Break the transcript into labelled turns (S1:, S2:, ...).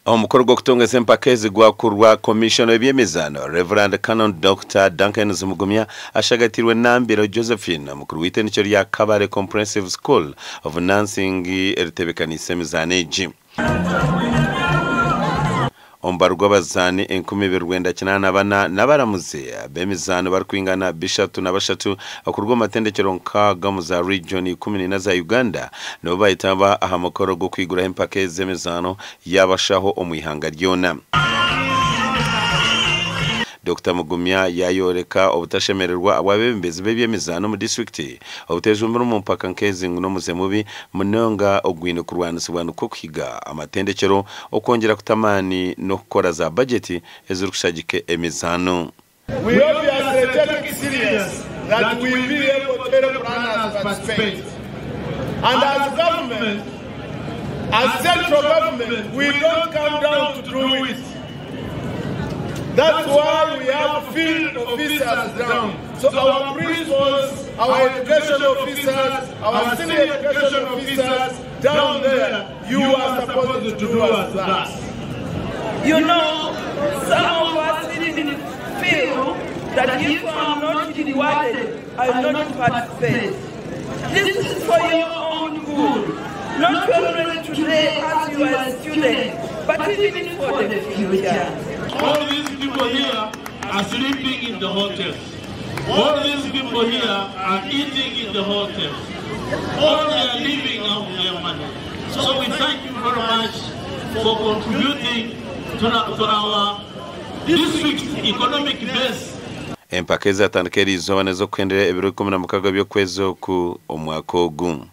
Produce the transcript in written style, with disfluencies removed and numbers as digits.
S1: Omukoro gw'okutongeza empaka ezi gwakurwa Komishona w'eby'emizaano, Rev. Canon Dokita Duncan Zimugumya ashagatiirwe Nambiro Josephine, mukuru w'eitendekyo rya Kabale Comprehensive School of Nursing eritebekaniise emizaano egi. Omubaro gw'abazaani 2984 n'abaramuzi b'emizaano barikwingana 33 okuruga omu matendekyero nkaaga omu za riijoni 14 za Uganda nibo bayetaba aha mukoro gw'okwiguraho empaka ezi z'emizaano y'abashaho omu ihanga ryona. Dokita Mugumya yaayoreka obutashemererwa ahabw'abeebembezi b'eby'emizaano omu disiturikiti obuteejumbira omu mpaka nk'ezi ngu n'omuze mubi munonga ogwine kurwanisibwa nikwo kuhiga amatendekyero okwongyera kuta amaani n'okukora za bajeti ezirikushagika emizaano.
S2: We obviously take it serious that we be able to help runners participate and as government, as central government, we don't come down to do it. That's why we have field officers down. So our principals, our education officers, our senior education officers down there, you are supposed to do us that.
S3: You know, some of us didn't feel that if I'm not rewarded, I will not participate. This is for your own good, not only today as you are a student, but even for the future.
S4: All these people here are sleeping in the hotels. All these people here are eating in the hotels. All they are living out of their money. So we thank you very much for contributing to, to our district economic base.
S1: Empaka ezatandika eriizooba n'ez'okuhendera ebiro 16 by'okwezi oku omwaka ogu.